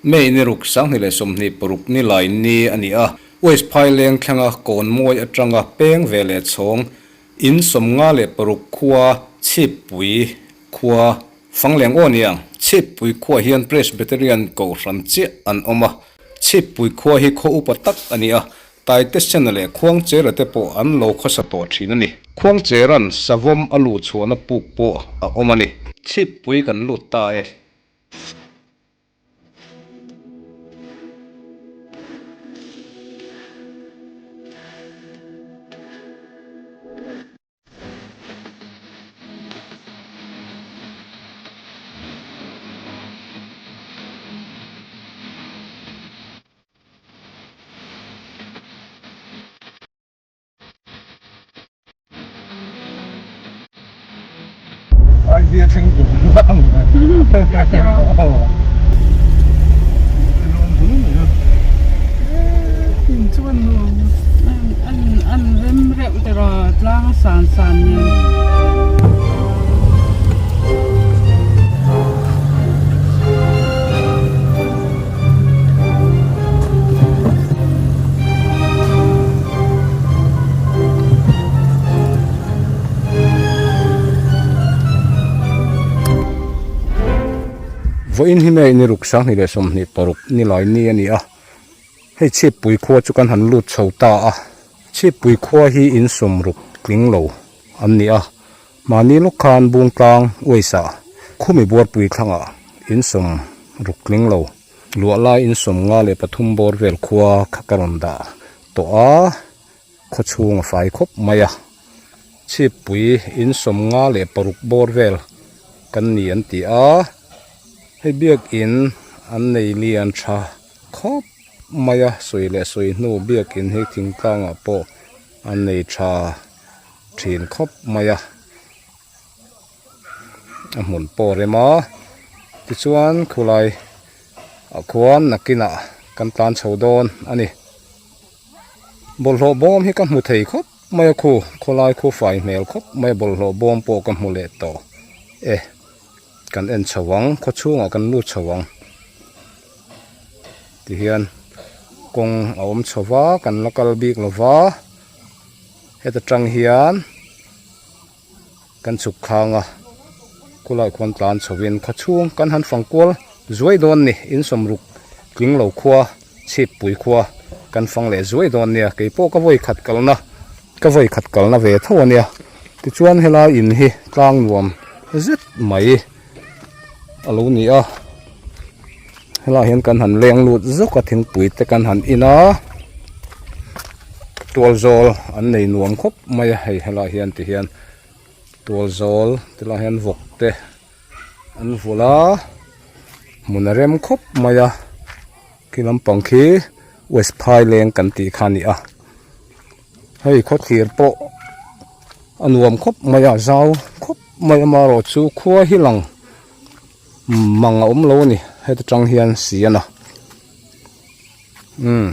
May ni ruk 2026 ni lai ni a ni a, West Phaileng thlenga kawn mawi atanga peng ve leh chhawng in 56 khua Chhippui khua Fangleng aw nia, Chhippui khua hian Presbyterian Kohhran chiah an awm a, Chhippui khua hi khaw upa tak a ni a, Taitesena leh Khuangchera te pawh an lo khawsa tawh thin a ni. Khuangcheran savawm a luh chhuahna puk pawh a awm a ni. Chhippui kan lut ta e. An rem reuh te raw tlang a san san nen. Vawiin hi May ni ruk 2026 ni lai ni a ni a, hei Chhippui khua chu kan han lut chho ta a, Chhippui khua hi in sawmruk tling lo an ni a, Mahni lawk khan Bungtlang uaisa khumi buarpui thlangah in sawm ruk tling lo, luah lai in 53 bawr vel khua kha ka rawn dah tawh a, khaw chhung a fai khawp mai a. Chhippui in 56 bawr vel kan ni an ti a, hei biakin an nei lian tha khawp mai a, sawi leh sawi hnu biakin hi thingtlangah pawh an nei tha. Thin khawp mai a, a hmun pawh a rem a, tichuan khulai ah khuan nakinah kan tlan chho dawn a ni. Bawlhhlawh bawm hi ka hmu thei khawp mai a khu, khawlai khu fai hmel khawp mai a bawlhhlawh bawm pawh ka hmu leh tawh e, kan en chho ang khaw chhungah kan lut chho ang tihian kawng a awm chho va kan la kal bik lo va. Heta tang hian kan chhuk khang a khulai khuan tlan chho in khaw chhung kan han fang kual zuai dawn ni in sawmruk tling lo khua chhippui khua kan fang leh zuai dawn nia kei pawh ka vawi khat kalna ka vawi khat kalna ve tho a nia tichuan helai in hi tlang nuam zet mai a lo ni a helaiah hian kan han leng lut zawk a thingpui te kan han in a tual zawl an nei nuam khawp mai a hei helaiah hian ti hian tual zawl ti lai hian vawk te an vulh a hmun a rem khawp mai a khi lampang khi west phaileng kan tih kha a ni a hei khawthlir pawh a nuam khawp mai a zau khawp mai a amaherawhchu khua hi lang mang a awm lo a ni heta tang hian si a na umm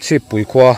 chhippui khua.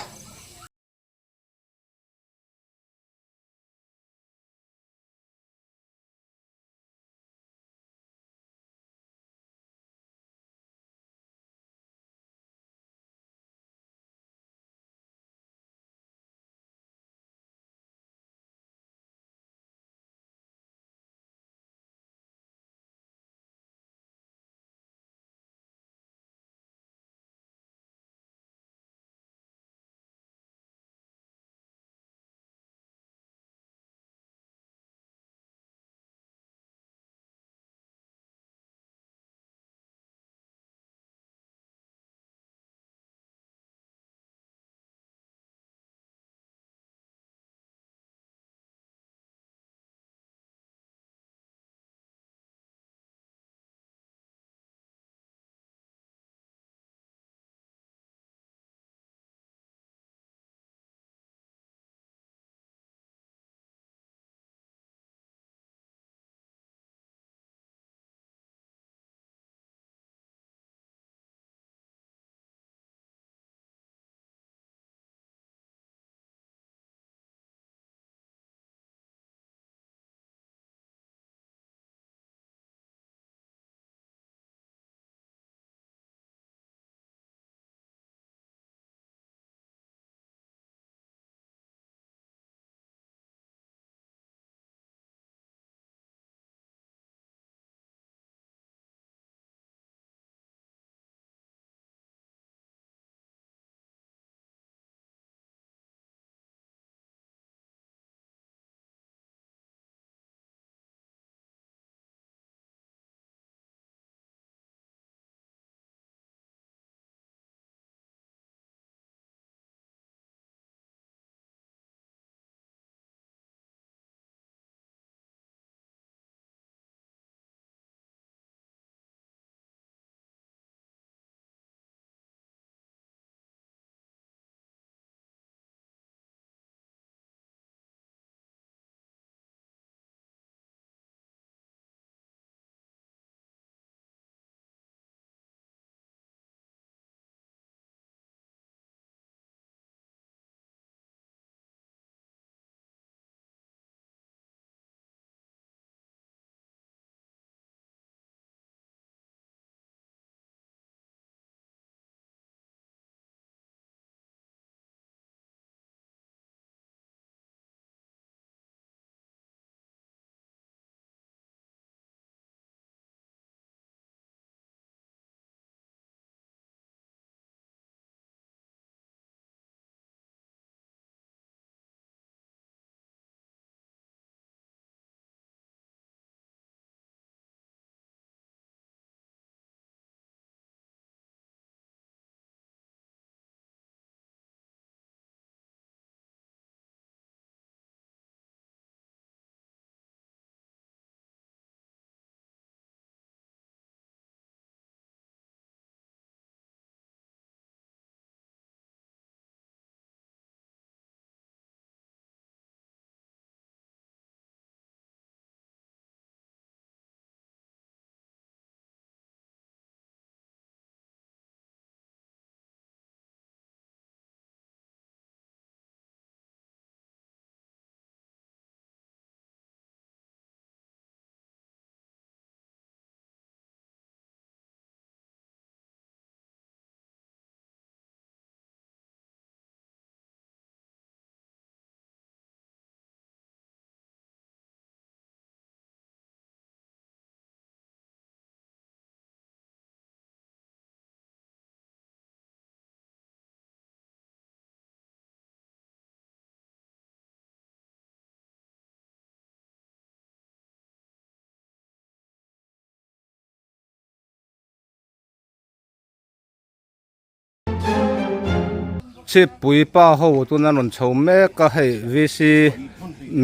Chhippui pa ho tuna rawn chho mek a hei VC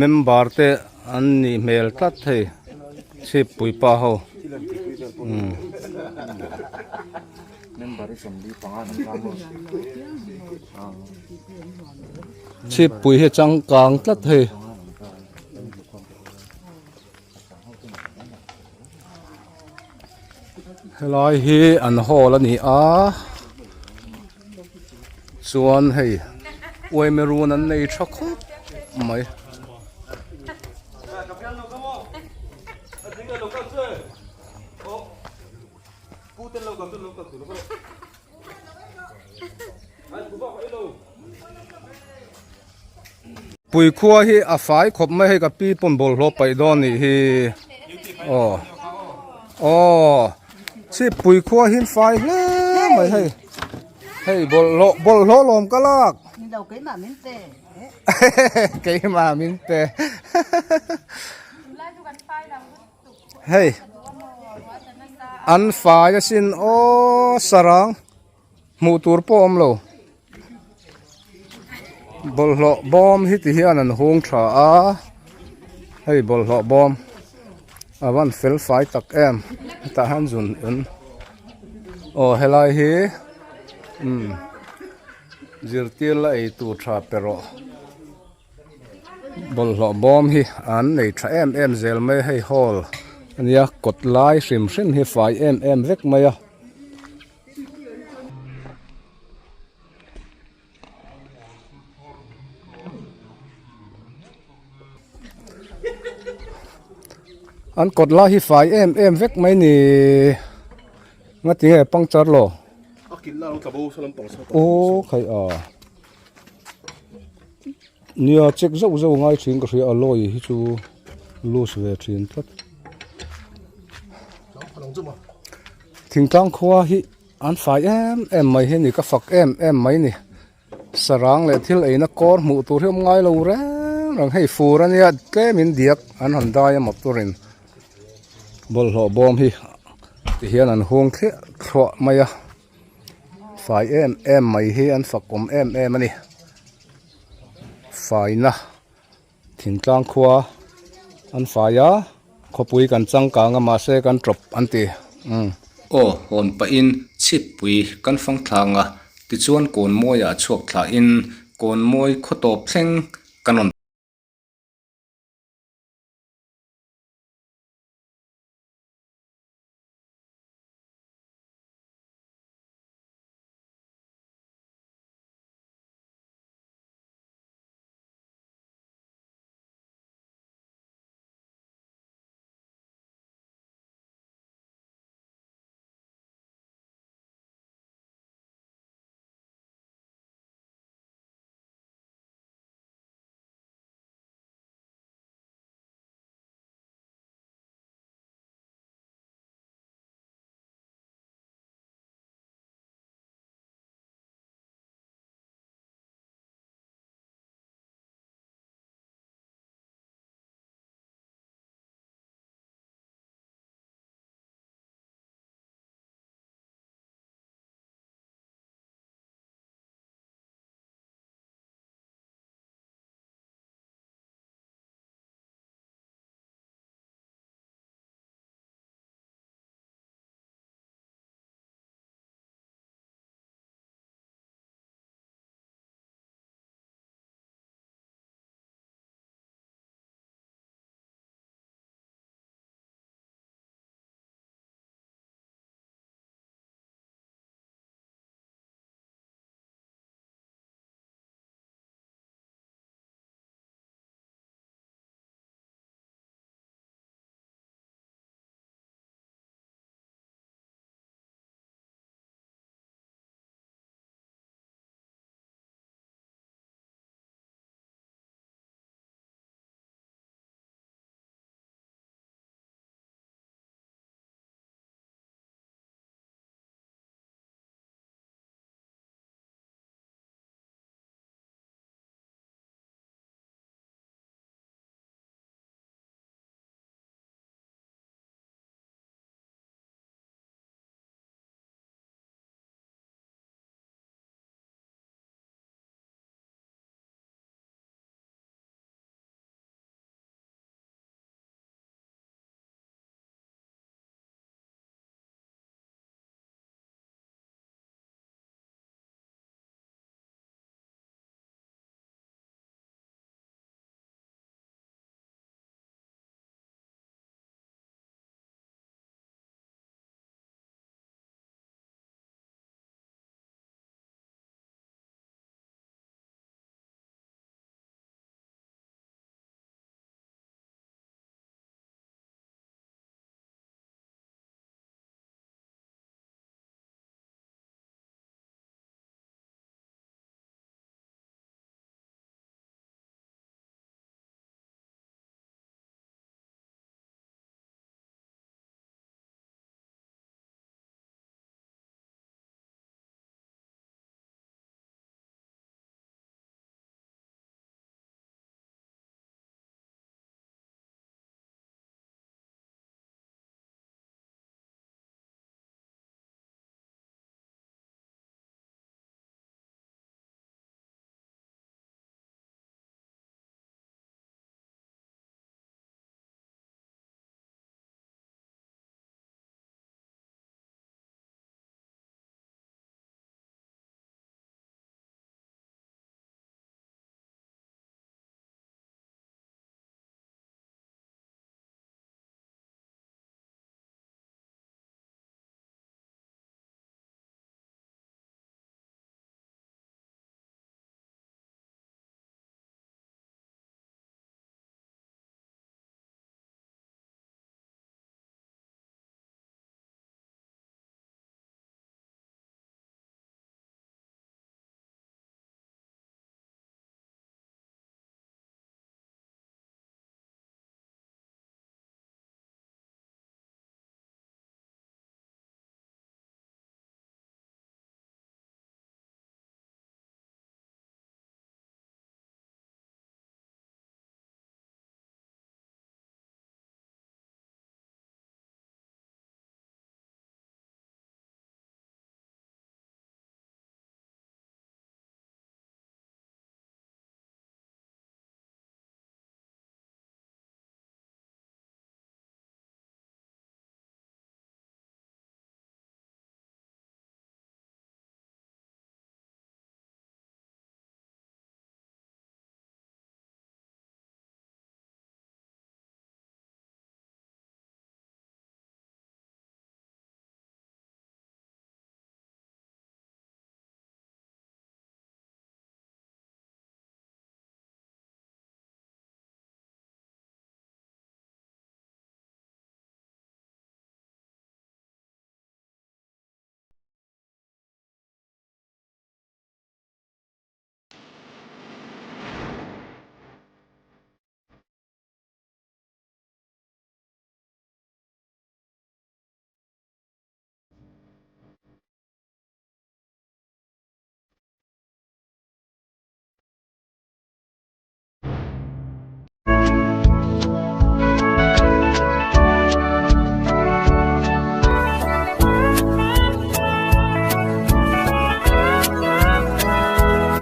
member te an nih hmel tlat hei Chhippui pa ho umm. Chhippui hi a changkang tlat hei. Helai hi an hall a ni a chuan hei uaimerun an nei tha khawp mai. Pui khua hi a fai khawp mai hei ka pi pawn bawlhhlawh paih dawn nih hi aw aw chhip pui khua hi an fai hle mai hei hei bawlhhlawh bawlhhlawh lawm ka lak keimah min pe hei an fai asin aw sarang. Hmuh tur pawh awm lo. Bawlhhlawh bawm hi ti hian an hung tha a, hei bawlhhlawh bawm a van fel fai tak em hetah hian zun in aw helai hi umm zirtir la ei tur tha pe rawh. Bawlhhlawh bawm hi an nei tha em em zel mai a hei hall ania kawt lai hrim hrim hi fai em em vek mai a. An kawt lai hi fai em em vek mai ni ngatinge puncture law aw khai a. Nia check zauh zauh ngai thin ka hria alloy hi chu loose ve thin tlat thingtlang khua hi an fai em em mai hi a ni ka fak em em mai a ni sarang leh thil eina kawr hmuh tur hi awm ngai lo reng reng hei fur ania tlemin diak an han dai a motor in bawlhhlawh bawm hi tihian an hung thliah thluah mai a. Fai em em mai hi an fak awm em em a ni faina thingtlang khua an fai a khawpui kan changkang a mahse kan tawp an ti umm. Aw hawn pahin chhippui kan fang thlang a tichuan kawn mawiah chhuak thlahin kawn mawi khaw tawp thleng kan rawn.